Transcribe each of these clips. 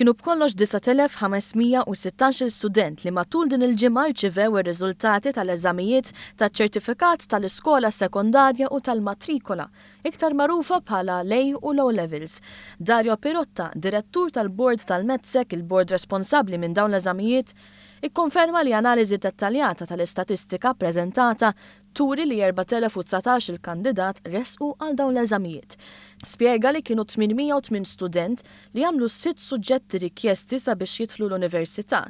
Kienu b'kollox 9,516-il student li matul din il-ġimgħa rċivew ir-riżultati tal-eżamijiet taċ-ċertifikat tal-iskola sekondarja u tal-matrikola, iktar magħrufa bħala l-A u l-O Levels. Dario Pirotta, direttur tal-Bord tal-MATSEC, il-bord responsabbli minn dawn l-eżamijiet, ikkonferma li analiżi dettaljata tal-istatistika ppreżentata turi li 4,019 il-kandidat resqu għal dawn l-eżamijiet. Spjega li kienu 808 student li għamlu s-sitt suġġetti rikjesti sabiex jidħlu l-università.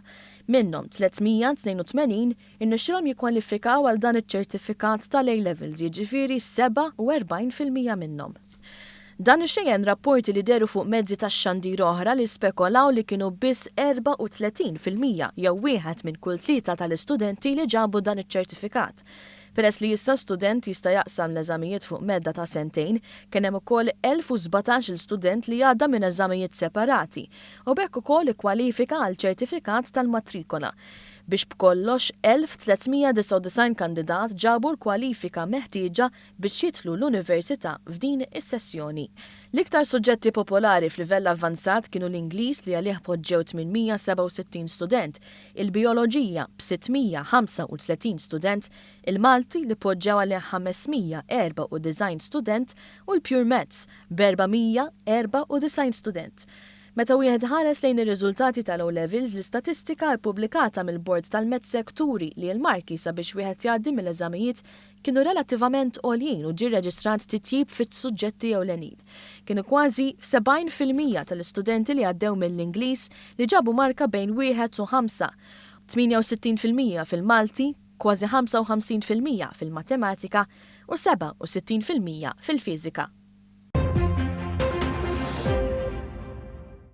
Minnhom 382 irnexxielhom jikkwalifikaw għal dan iċ-ċertifikat tal-A Levels, jiġifieri 47% minnhom. Dan ixejjen rapporti li dehru fuq mezzi tax-xandir oħra li spekolaw li kienu biss 34% jew wieħed minn kull tlieta tal-istudenti li ġabu dan iċ-ċertifikat. Peress li issa student jista' jaqsam l-eżamijiet fuq medda ta' sentejn, kien hemm ukoll 1,017-il student li għadda minn eżamijiet separati u b'hekk ukoll ikkwalifika għal ċertifikat tal-matrikola. Biex b'kollox 1,399 kandidat ġabu l-kwalifika meħtieġa biex jidħlu l-università f'din is-sessjoni. L-iktar suġġetti popolari f'livell avvanzat kienu l-Ingliż li għalih poġġew 867 student, il-Bijoloġija b'635 student, il-Malti li poġġew għalih 594 student u l-Pure Maths b'494 student. Meta wieħed iħares lejn ir-riżultati tal-O Levels, l-istatistika ppubblikata mill-Bord tal-MATSEC turi li l-marki sabiex wieħed jgħaddi mill-eżamijiet kienu relattivament għoljin u ġie rreġistrat titjib fis-suġġetti ewlenin. Kienu kważi 70% tal-istudenti li għaddew mill-Ingliż li ġabu marka bejn wieħed u ħamsa, 68% fil-Malti, kważi 55% fil-Matematika u 67% fil-Fiżika.